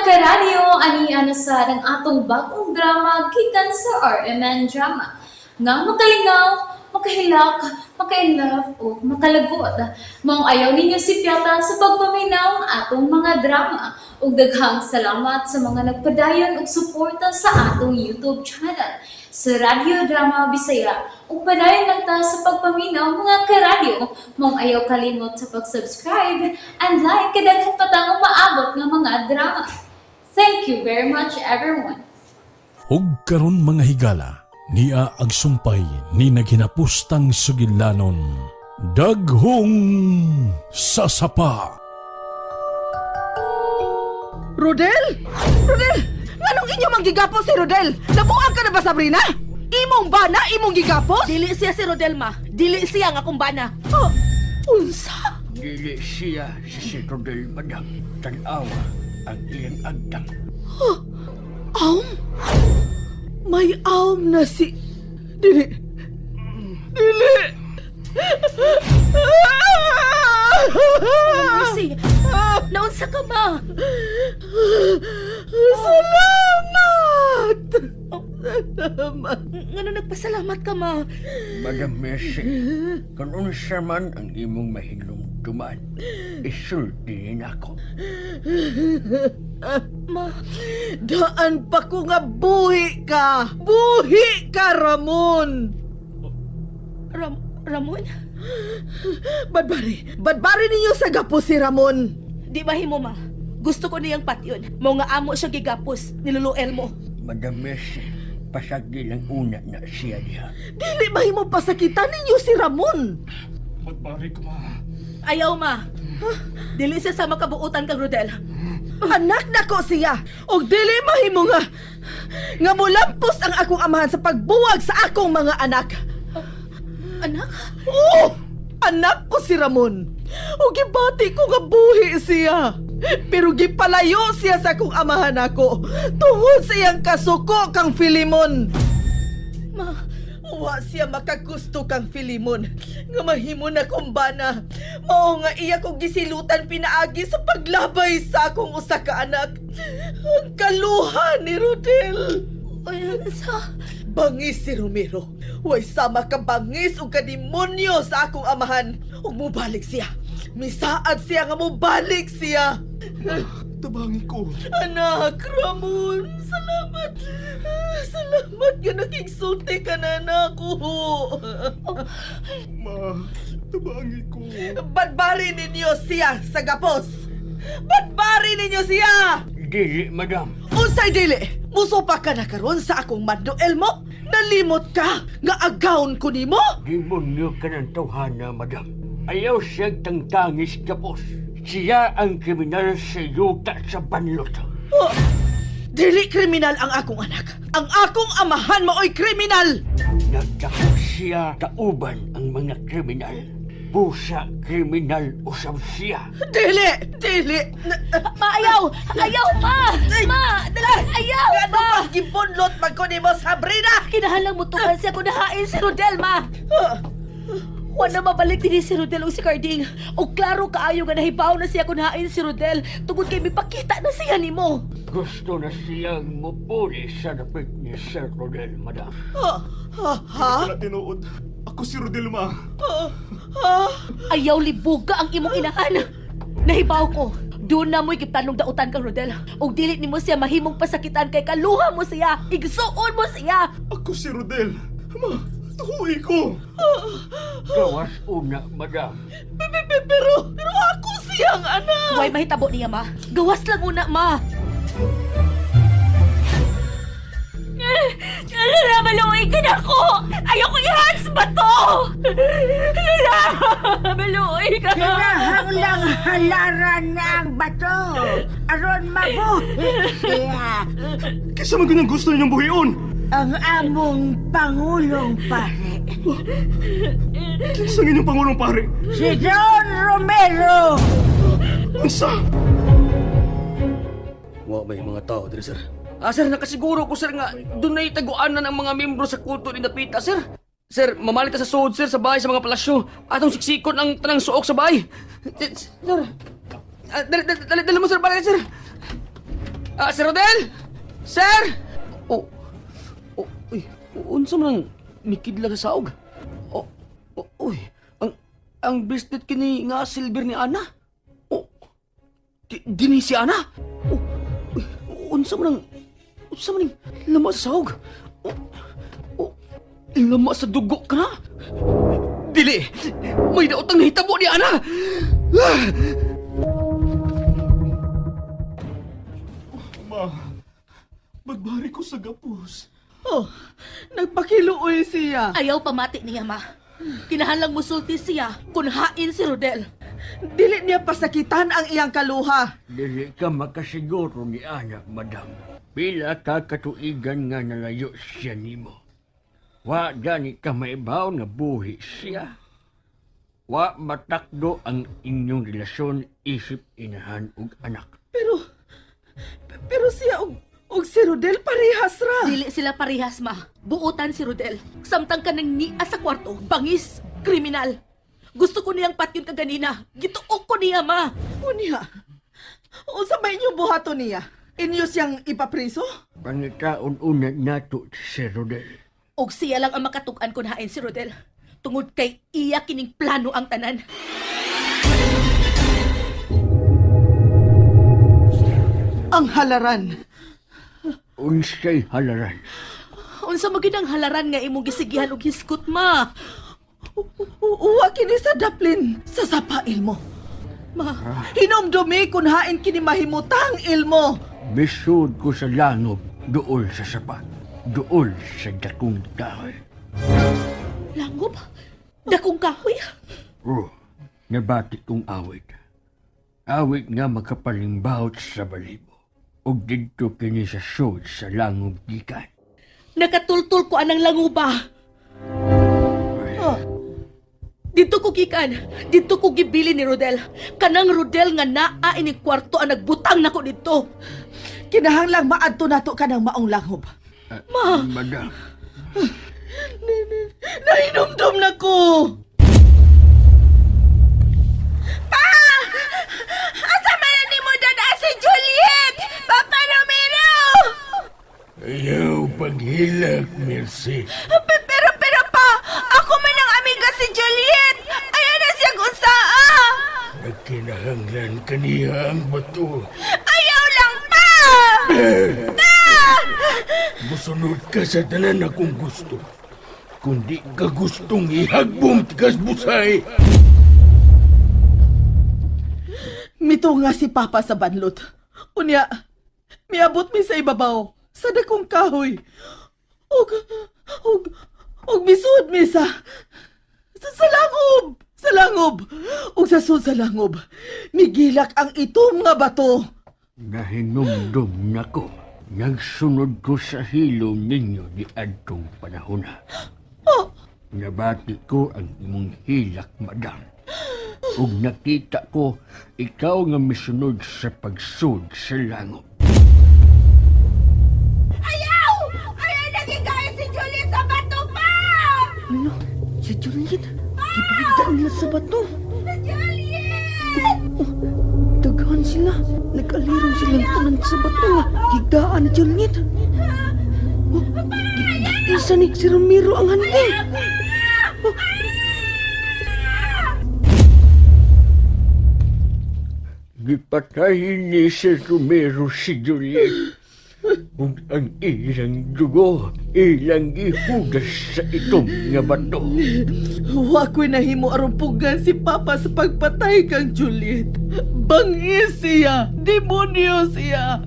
Karadyo, ani na sad ang atong bagong drama gikan sa RMN Drama. Nga makalingaw, makahilak, maka-inlove o makalagot. Maong ayaw ninyo sipyata sa pagpaminaw ang atong mga drama. Ug daghang salamat sa mga nagpadayon og suporta sa atong YouTube channel sa Radyo Drama Bisaya. Ug padayon lang ta sa pagpaminaw, mga karadyo. Maong ayaw kalimot sa pag-subscribe and like kay daghan pa tang umaabot nga mga drama. Thank you very much, everyone. Ug karon, mga higala, nia ang sumpay ni naghinapustang sugilanon. Daghong Sasapa. Rodel! Rodel! Nganong inyo mang gigapos si Rodel? Nabuang ka na ba, Sabrina? Imong bana, imong gigapos? Dili siya si Rodel, ma. Dili siya nga akong bana. Oh, unsa? Dili siya si Rodel, madam. Tanawa ang iyang agtang. Aum? May aum na si... Dili. Dili! Mercy, naunsa ka, ma? Salamat! Salamat. Ngano nagpasalamat ka, ma? Madam Mercy, kung unsa man ang imong mahinumduman, isulti nako. Ma, Daan pa ko nga buhi ka! Buhi ka, Ramon! Ramon? Badbari! Badbari ninyo sa gapo si Ramon! Di mahimo, ma. Gusto ko niyang patyon. Mao nga amo siya gigapos ni Lolo Elmo. Madam Mercy, pasagi lang una na siya diha. Dili mahimo pasakitan ninyo si Ramon! Magbari ko, ma. Ayaw, ma. Dili siya sa makabuutan kang Rodel. Anak nako siya! Og dili mahimo nga nga mulampos ang akong amahan sa pagbuwag sa akong mga anak. Anak? Oo! Anak ko si Ramon. O gibati ko nga buhi siya. Pero gipalayo siya sa akong amahan ako tungod sa iyang kasuko kang Filimon. Ma, Wa siya makagusto kang Filimon nga mahimo na kumbana. Mao nga iya ko gisilutan pinaagi sa paglabay sa akong usa ka anak. Ang kaluha ni Rodel. Unsa? Bangis si Romero. Way sama ka bangis ug kademonyo sa akong amahan. Ug mubalik siya. Misaad siya nga mubalik siya. Tabangi ko. Anak, Ramon, salamat. Salamat nga nakigsulti ka na nako. Ma, tabangi ko. Badbari ninyo siya sa gapos. Badbari ninyo siya! Dili, madam. Unsay dili? Musupa ka na karon sa akong mando, Elmo? Nalimot ka nga agawon ko nimo? Demonyo ka ng tawhana, madam. Ayaw siyang tangtangis kapos. Siya ang kriminal sa yuta sa banlot. Oh, dili kriminal ang akong anak. Ang akong amahan maoy kriminal. Nagdako siya kauban ang mga kriminal. Busa kriminal usab siya. Dili, dili. Ma, ayaw! Ayaw, ma! Ma! Dali, ayaw, Ano ma! pa gibunlot man ko nimo, Sabrina? Kinahanglan mo tukan siya kung nahain si Rodel, ma! Wala mabalik din si Rodel o si Carding. O klaro kaayo nga nahibaw na siya kung hain si Rodel tungod kay mipakita na siya nimo. Gusto na siyang mupuli sa dapit ni Sir Rodel, madam. Ah, ah, ha? Wala tinuod. Ako si Rodel, ma. Ah, ah. Ayaw libuga ang imong inahan. Nahibaw ko. Doon na mo'y giplanong dautan kang Rodel. Og dili nimo siya mahimong pasakitan kay kaluha mo siya. Igsuon mo siya. Ako si Rodel. Ma, tuhuwi ko. Gawas una, madam. Pero ako siyang anak. Way mahitabo niya, ma. Gawas lang una, ma. Lala, maluwi ka na ako! Ayoko i-hands ba to? Lala, maluwi ka na! Kinahanglang halaran na ang bato aron mabuhi siya. Kisa man ganyang gusto ninyong buhion. Ang among pangulong pare, Kinsa ang inyong pangulong pare? si Don Romero. Unsa? Wa may mga tao diri, sir. Ah, sir, nakasiguro ko, sir, nga dunay taguanan ang mga membro sa kulto ni Dapita, sir. Sir, mamalit ta sa suod, sir, sa bahay sa mga palasyo. Atong siksikon ang tanang suok sa bahay. Sir, ah, dali, dali, dali, dali mo, sir, balik, sir. Ah, Sir Rodel! Sir! Oh, oh, uy, unsa man ang mikidla sa saog? Oh, oh, uy, ang bracelet kini nga silver ni Ana. Oh, dinhi si Ana. Oh, uy, unsa man ang lama sa saog? Oh, oh, lama sa dugo ka na. Dili, may daotang nahitabo ni Ana. Ah! Ma, magbari ko sa gapos. Oh, nagpakiluoy siya. Ayaw pamati niya, ma. Kinahanglang musulti siya kung hain si Rodel. Dili niya pasakitan ang iyang kaluha. Dili ka makasiguro ni Ana, madam. Pila ka katuigan nga nalayo siya nimo. Wa gani ka maibaw nga buhi siya. Wa matakdo ang inyong relasyon isip inahan ug anak. Pero, pero siya og si Rodel parehas ra. Dili sila parehas, ma. Buotan si Rodel. Samtang ka nang nia sa kwarto, bangis, kriminal. Gusto ko niyang patyon kaganina. Gituok ko niya, ma. Unya, unsa may inyong buhaton niya? Inyo siyang ipapriso? Pangitaon una nato si Rodel. Og siya lang ang makatug-an kung hain si Rodel. Tungod kay iya kining plano ang tanan. Ang halaran. Unsay halaran. Unsa mo gid ang halaran nga imong gisigihan og hiskot, ma? Uwa kini sa daplin sa sapail mo. Ma, Hinomdumi kun hain kini mahimutang ilmo. Misud ko sa langob dool sa sapa, dool sa dakong kahoy. langob? Dakong kahoy? Oh, nabati kong awit. Awit nga makapalimbaot sa balibo. Ug didto kini sa sud sa langob gikan. Nakatultol ko anang languba. Dito ko gikan, dito ko gibili ni Rodel. Kanang Rodel nga naa ini kwarto ang nagbutang nako dito. Kinahanglang maadto nato kanang maong langob. Ma! Madam, Nahinumdum na ko! Pa! Asa man na ni mo dada si Juliet? Papa Romero! ayaw paghilak, Mercy. Pero, pero pa! Ako man ang amiga si Juliet! Ayaw na siya unsaa! Nagkinahanglan kaniya ang bato. Ayaw lang pa! Musunod ka sa tanan akong gusto. Kundi ka gustong ihagbong tigas busay. Mito nga si Papa sa banlot. Unya, miabot mi sa ibabaw, sa dakong kahoy. Og, og, og misud mi sa langob, sa langob. Og sa sud sa langob, migilak ang itom nga bato. Nahinumdum nako. Nagsunod ko sa hilom ninyo ni adtong panahona. Oh, Nabati ko ang imong hilak, madam. Ug nakita ko ikaw nga misunod sa pagsud sa langob. Ayaw! Ayaw nagigaya si Juliet sa bato pa! Ano? Si Juliet? Gibaligtaan nila sa bato. Juliet! Oh, daghan sila. Nag-alirong silang tanan sa bato nga. Gigdaan ni Juliet. Oh, isa ni si Ramiro ang handing. Gipatay ni si Romero si Juliet. Ug ang ilang dugo, ilang gihugas sa itom nga bato. Wa ko'y nahimo aron pugan si Papa sa pagpatay kang Juliet. Bangis siya! Demonyo siya!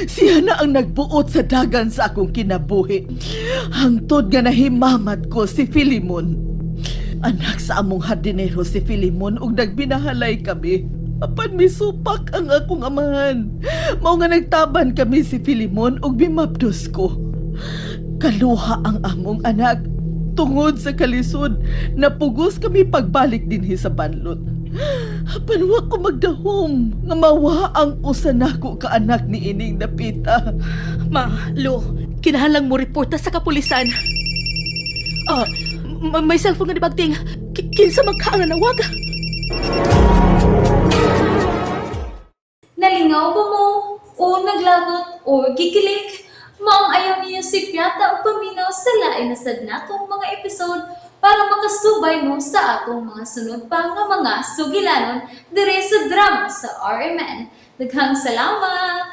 Siya na ang nagbuot sa dagan sa akong kinabuhi. Hangtod nga nahimamat ko si Filimon. Anak sa among hardinero si Filimon ug nagbinahalay kami. Apan misupak ang akong amahan. Mao nga nagtaban kami si Filimon ug bimabdos ko. Kaluha ang among anak. Tungod sa kalisod, napugos kami pagbalik dinhi sa banlot. Apan wa ko magdahom nga mawa ang usa nako ka anak ni ining dapita. Ma, Lo, kinahanglang mo reporta sa kapulisan. Ah, may cellphone nga ni Bagting. Kinsa man ka ang nanawag? Nalingaw ba mo? o naglagot o gikilig? Maong ayaw niyo sipyata o paminaw sa lain na sad natong mga episode para makasubay mo sa atong mga sunod pa nga mga sugilanon dire sa drama sa RMN. Daghang salamat!